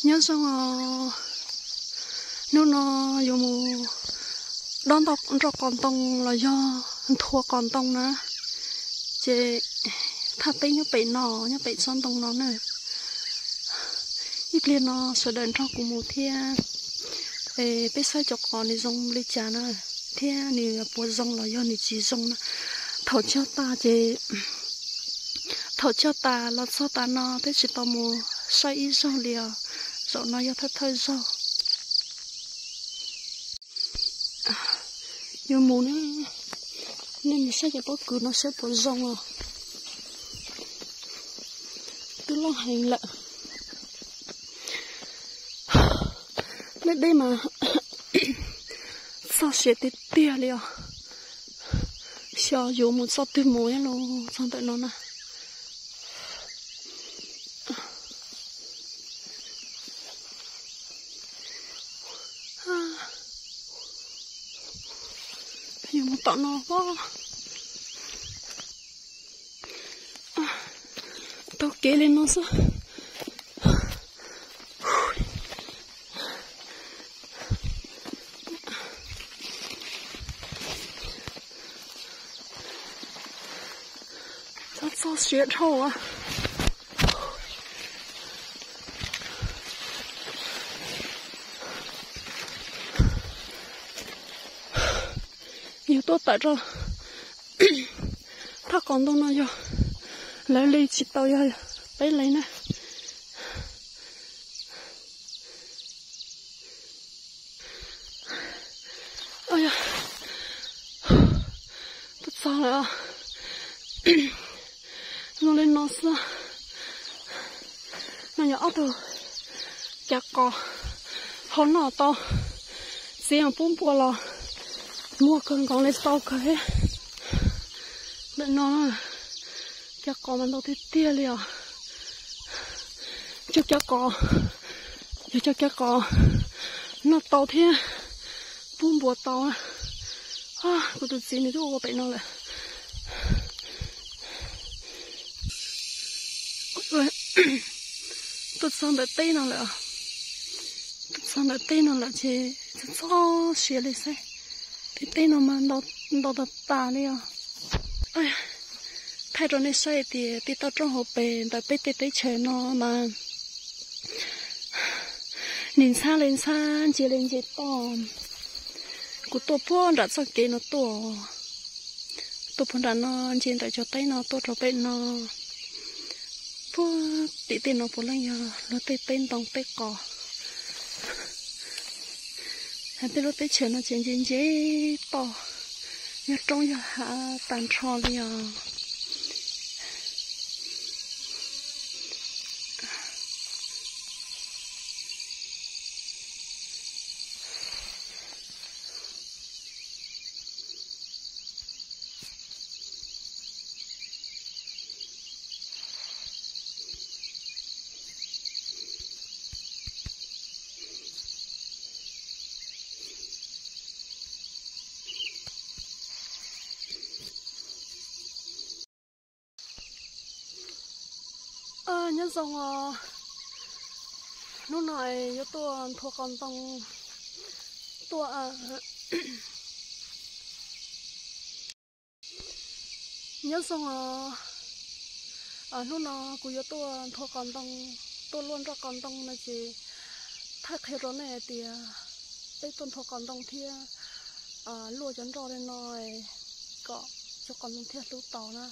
Nyob zoo os, hnub no yuav mus dob nroj qos ntoo los yog nthua qos ntoo na, ces thaj teb nyob pem no, nyob pem tsob ntoo no na. Ib pliag no sawv daws nrog kuv mus thiab, es peb saib cov qos nws zoo li cas na, thiab nws puas zoo los yog nws tsis zoo na. Thaum cog tas ces, thaum cog tas los txog tas no peb tsis tau mus saib ib zaug li os. Zaum no yog thawj thawj zaug. Yuav mus ne, nej mus saib cov pob kws no saib puas zoo os. Twb loj heev lawm. Deb deb mas txog siav tiag tiag li os. Xyov yuav mus txoj twg mus los txog ntawm no na. Yuav mus tom no pob, taug kev li no xwb. Txog txog siav dhau. Yus tuaj tawm rau thaj qos ntoo no yog lawv li tsis tau yog peb li na. Tuaj txog lawm. Zoo li no xwb. No yog ob tug cav qos, hau noj tau, txiv mas pub npua los muag kawg nkaus li tau kawg thiab. Ntawm no cav qos mas ntau tiag tiag li os. Cov cav qos, yog cov cav qos noj tau thiab pub npua tau. Kuv tus txiv nws twb ua pem no lawm. Tuaj txog ntawm teb no lawm. Tuaj txog ntawm teb no lawm ces txog txog siav li xwb. Tej teb no mas ntau tas tas li os. Thaij rau nej saib tias tej toj roob hauv pes ntawm peb tej teb chaws no mas nim ntxhab li ntxhab, ntsia li ntsia toj. Kuv tuaj puag nram txoj kev no tuaj, tuaj puag nram no ntsia ntawm cov teb no tuaj rau pem no. Puag tim tej no puav leej yog luag tej teb ntoo teb qos. Hais tej lub teb chaws no ces ntse ntse toj, yog roob yog hav tag nrho li os. Nyob zoo os, hnub no yuav tuaj nthua qos ntoo, tuaj nyob zoo os. Hnub no kuv yuav tuaj nthua qos ntoo, tuaj luaj nroj qos ntoo no ces thaij qhia rau nej hais tias peb tuaj nthua qos ntoo thiab luaj cov nroj li no kom cov qos ntoo thiaj hlub tau na.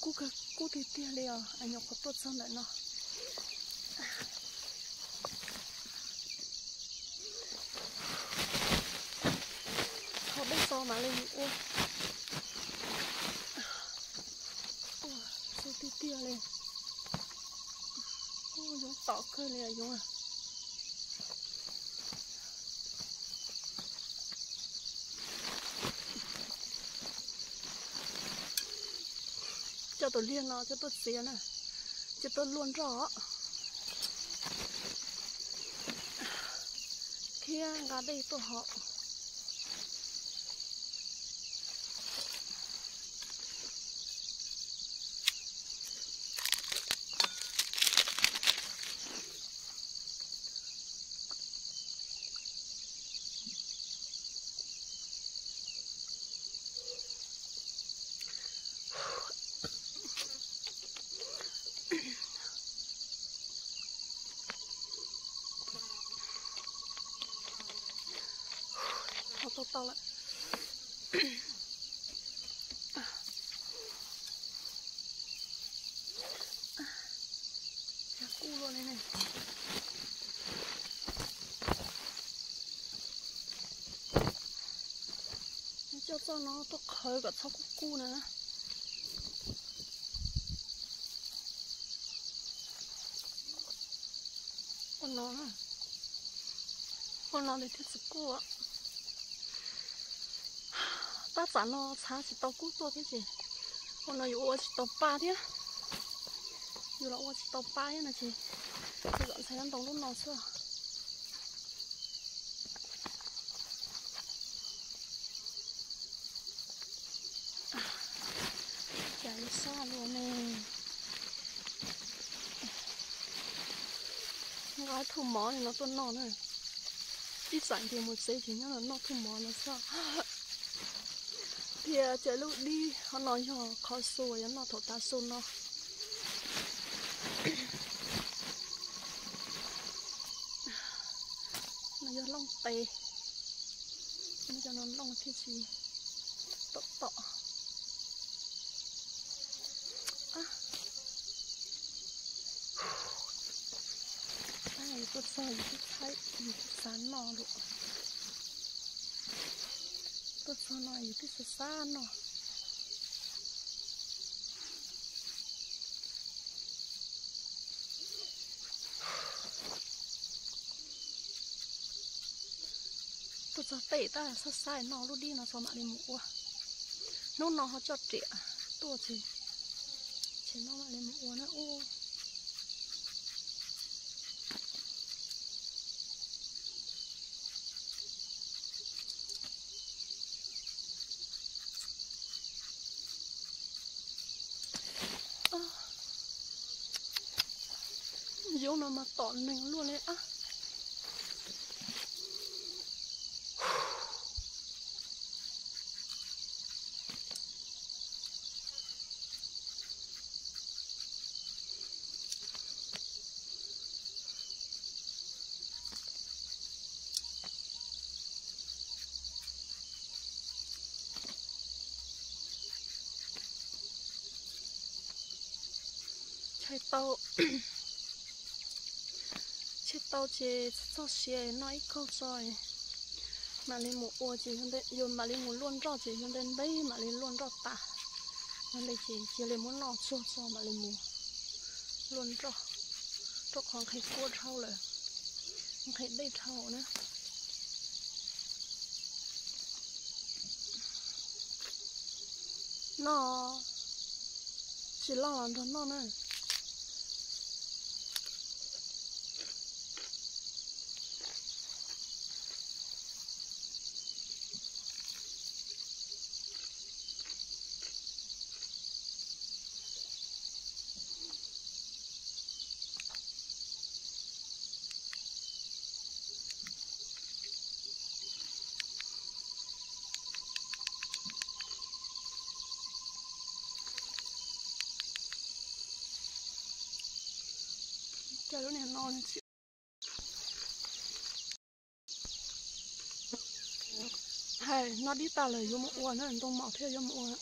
Kub tiag tiag li os, nyuam qhuav tuaj txog ntawm no. Thov dej tso mam li ua. Ua xu tiag tiag li. Ua yoov tom kawg li yoov. Coj tus liag no coj tuaj txiav na, coj tuaj luaj nroj thiab nqa dej tuaj haus. Tau tau lawm. Kuj luaj li ne. Coj txoj no tuaj qhawv kom txhob kub kub na. Ua no, ua no nws thiaj tsis kub. Tab tsam no txhav tsis tau kub tuaj thiab ces ua no yus ua tsis tau pa thiab. Yus los ua tsis tau pa thiab no ces cia kom ntxhais nyob ntoo lub no xwb. Cas yuav sab luaj ne. Nqa thuj mov li no tuaj noj na. Ib txam ces mus tsev ces nyob no noj thuj mov no xwb. Thiab cov lub dib ho no yog qhov xu uas yuav noj thaum tav su no. No yog looj tes, muab cov no looj thiaj tsis tom tom. Tuaj txog yus twb txhaib, yus twb xav noj lawm. Tuaj txog no yus twb xav xav noj. Tuaj txog tej tab xav xav noj lub dib no tso mam li mus ua. Hnub no ho coj riam tuaj ces, ces no mam li mus ua na ub. Yus no mas tom neeg luaj li ab. Tshais tau, tshais tau ces txog siav noj ib kaug tso, mam li mus ua ces yus mam li mus luaj nroj ces yus nte ntev mam li luaj nroj tas. Yog li ces cia li muab noj tsuag tso mam li mus luaj nroj, rau qhov nqhis kua dhau lawm, nqhis dej dhau na. Noj tsis loj los nrog noj na. Cas lub niag no tsis, hais noj dib tas lawm yuav mus ua na, ntoo mom thiab yuav mus ua.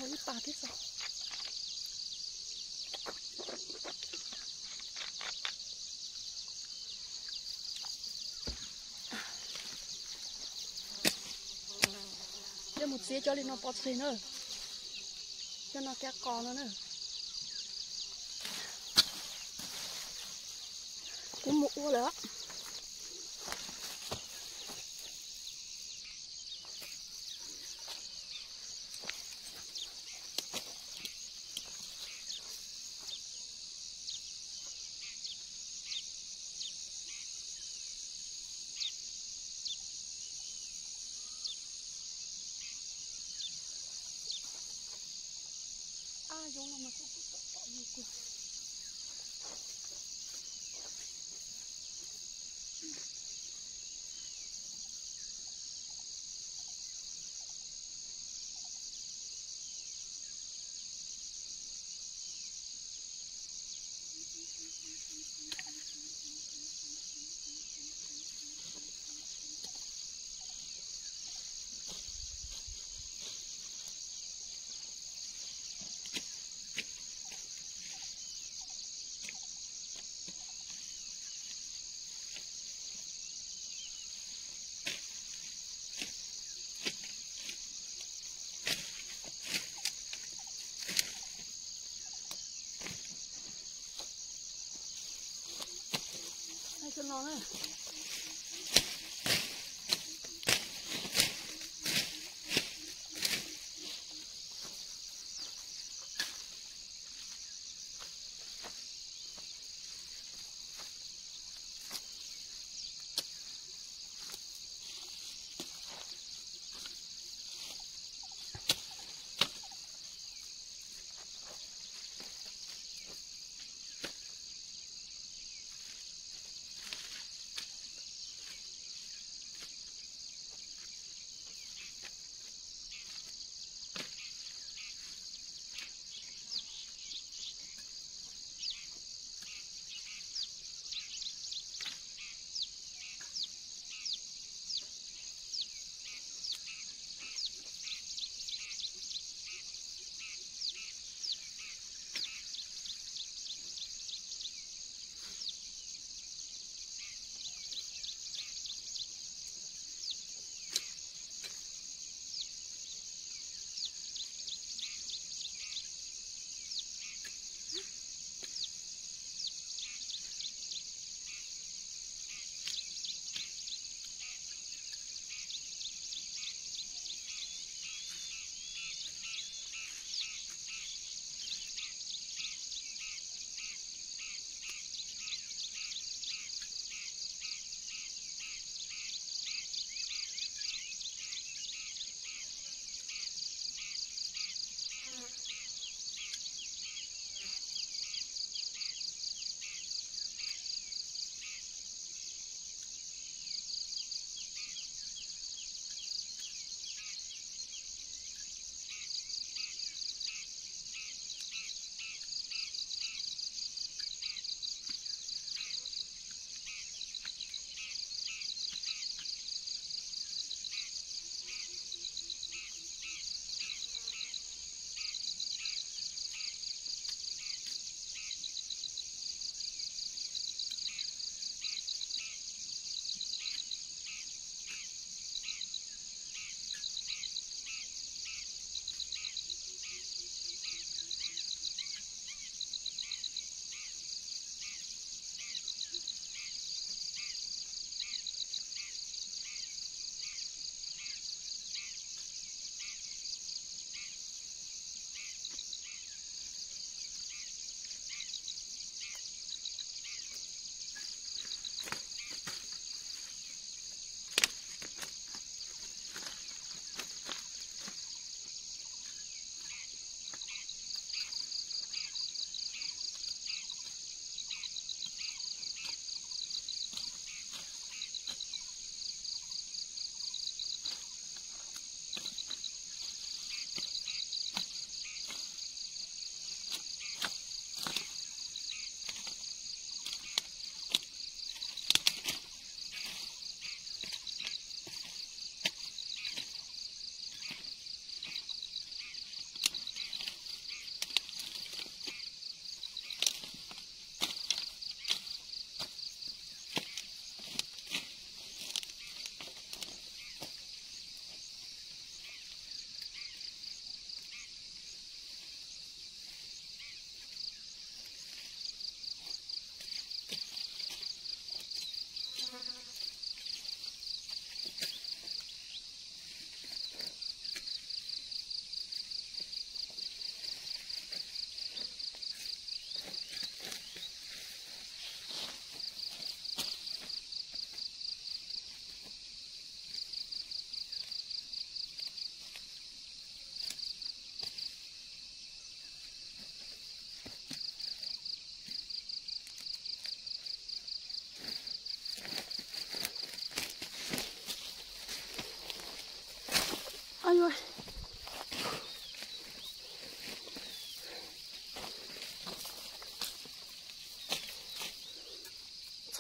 Hau ib pas thiab tso. Coj mus txiav cov li no pov tseg na. Cov no kav qos no na. Kuv mus ua lawm.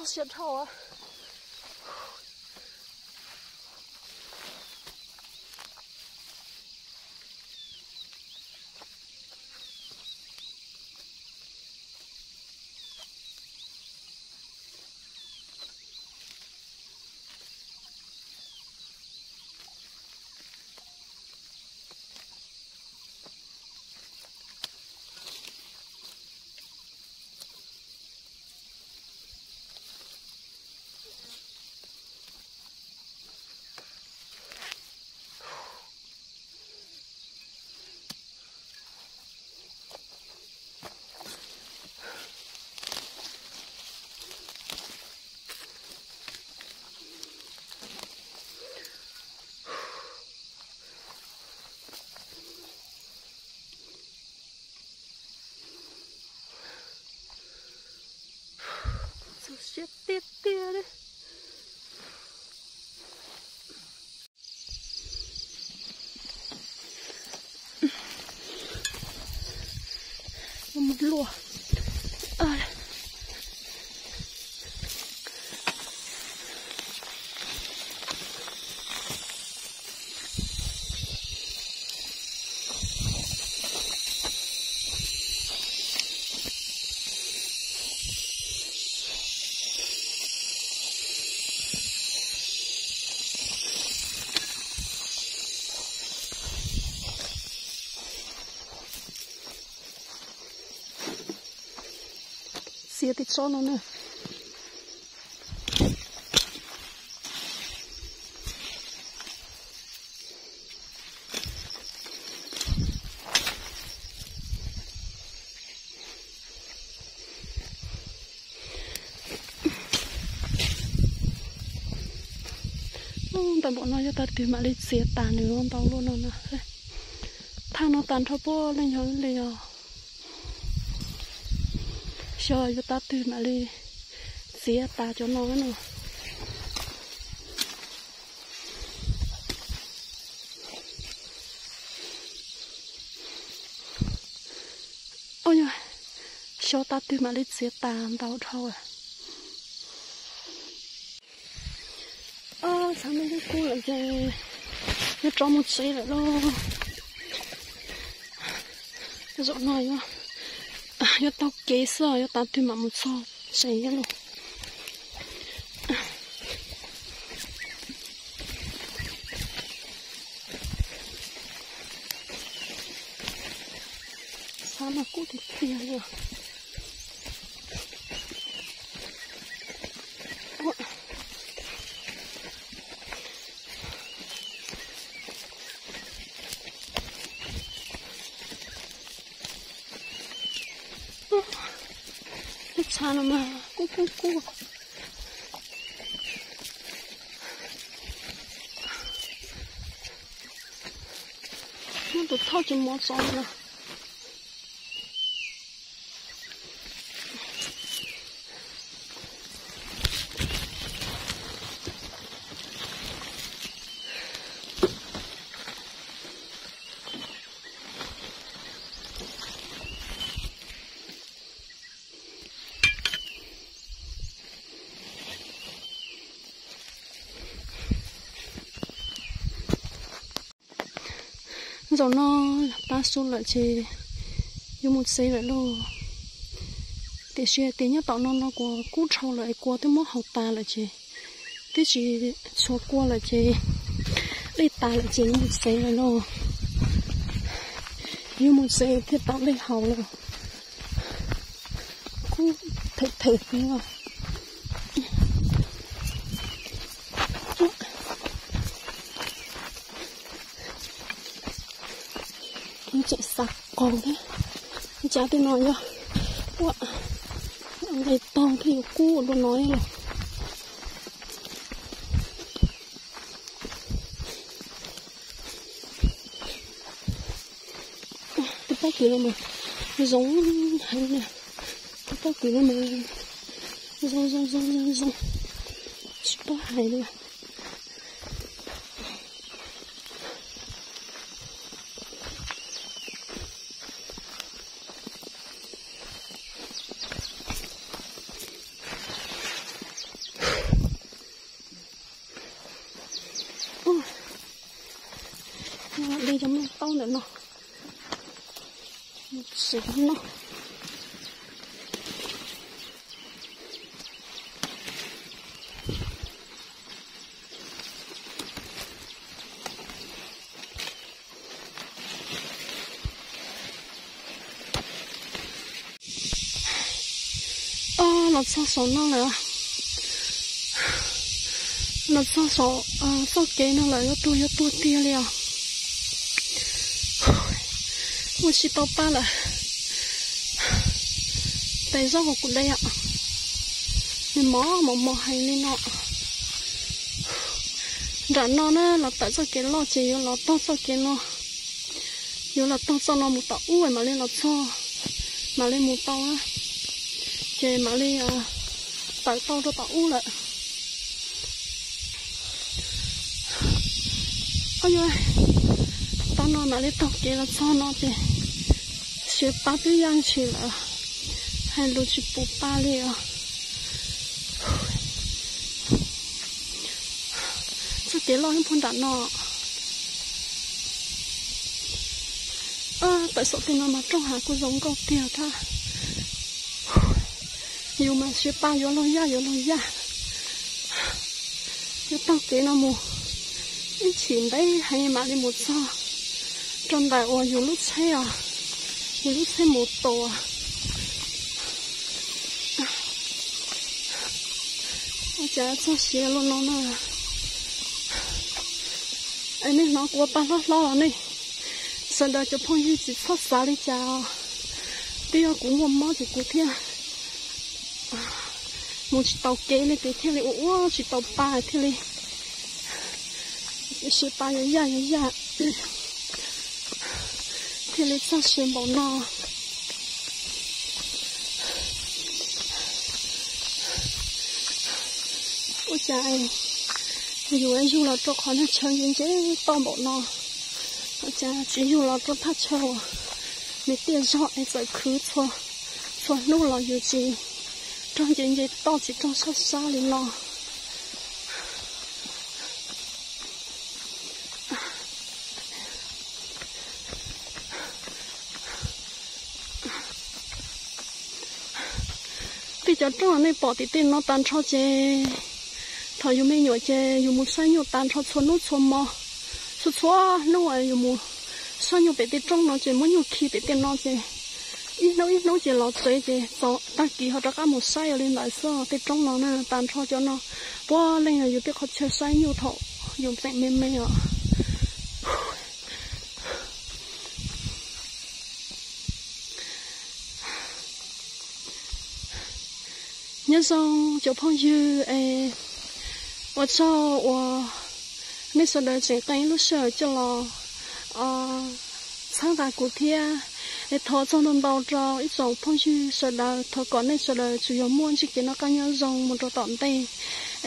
Txog siav dhau. luaj. Txiav tej tsob no na. Ntawm npaum no yog tag twg mam li txiav tas nws ntau luaj no na. Thaj no tas nrho puag leej yog li os. Xyov yuav tag twg mam li txiav tas cov no no. Xyov tag twg mam li txiav tas ntau dhau. Xav me kub lawm ces yuav rov mus tsev lawm lauj. Zaum no yuav taug kev xwb, yuav tag twg mam mus txog tsev lauj. Xav mas kub tiag tiag li. Lub tshav no mas kub kub kub. Muab tus thauj tsis mov txov na. Zaum no pab su lawm ces yuav mus tsev lawm lauj. Tiam sis hais tias nyob tom no no kuv kub dhau lawm es kua twb muab haus tas lawm ces twb tsis txhua kua lawm ces dej tas lawm ces yuav mus tsev lawm lauj. Yuav mus tsev thiaj tau dej haus lawm. Kub them them li os. Tseem xav qaug thiab. Tsav tej no yog ua nqes taug thiaj yuav kub ua dua no los. Tus pob kws no mas zoo heev na. Tus pob kws no mas zoo zoo zoo zoo zoo, tsis paub hais li. De cov me taub ntawm no, xwb no. Los txog saum no lawm. Los txog saum txoj kev no lawm, yuav tuag yuav tuag tiag li os. Ua tsis tau pab lawm. Tes zaub hauv kuv dej os, nws mos mos mos heev li no. Nram no na los tawm txoj kev loj ces yuav los tog txoj kev no, yuav los tog txoj no mus tom ub mam li los txog, mam li mus tau na, ces mam li tawm tau rau tom ub lawm. Yog, tam no mam li taug kev los txog no ces siav pab twb yaj ntshis lawm. Hais lus tsis pum pa li os. Txoj kev loj ib puag nram no. Tawm saum tej no mas rooj hav kuj zoo nkauj tiag thiab. Yus mas siab pab yuav luag yaj yuav luag yaj. Yuav taug kev no mus ib chim ntev heev mam li mus txog rau ntawm uas yus lub tsheb os, yus lub tsheb mus tua. Ua cas txog siav luaj no na. Es nej hnov kuv ua pa hlob hlob los nej sawv daws cov phooj ywg tsis txhob xav li cas os. Twb yog kuv muaj mob ces kuv thiaj mus tsis tau kev li ces thiaj li ua ua tsis tau pa thiaj li siab pab yuav yaj yuav yaj thiaj li txog siav npaum no. Ua cas yus yug los rau qhov nyuag chaw ntse ntse toj npaum no, ua cas tsis yug los rau thaj chaw uas nws tiaj zog es txawm khwv txhua hnub los yus tsis raug nce nce toj tsis raug sab sab li no. Tej cov rooj nej pom tim tej no tag nrho ces thaum yus me nyuam ces yus mus saib nyuj tag nrho txhua hnub txhua hmo, txhua txhua hnub yus mus saib nyuj pem tej roob no ces muab nyuj khi pem tej no ces ib hnub ib hnub ces los tsev ces txog tag kis ho rov qab mus saib ua li ntawd xwb. Tej roob no na tag nrho cov no puav leej yog yus tej qhov chaw saib nyuj thaum yus tseem me me os. Nyob zoo cov phooj ywg es ua tsaug uas nej sawv daws tseem qee lub sij hawm coj los txhawb nqa kuv thiab. Es thov txog ntau ntau rau ib tsoom phooj ywg sawv daws, thov kom nej sawv daws tsuas yog muaj ntsib kev noj qab nyob zoo mus rau tom ntej.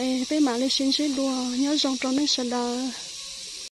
Es peb mam li sib ntsib dua, nyob zoo rau nej sawv daws.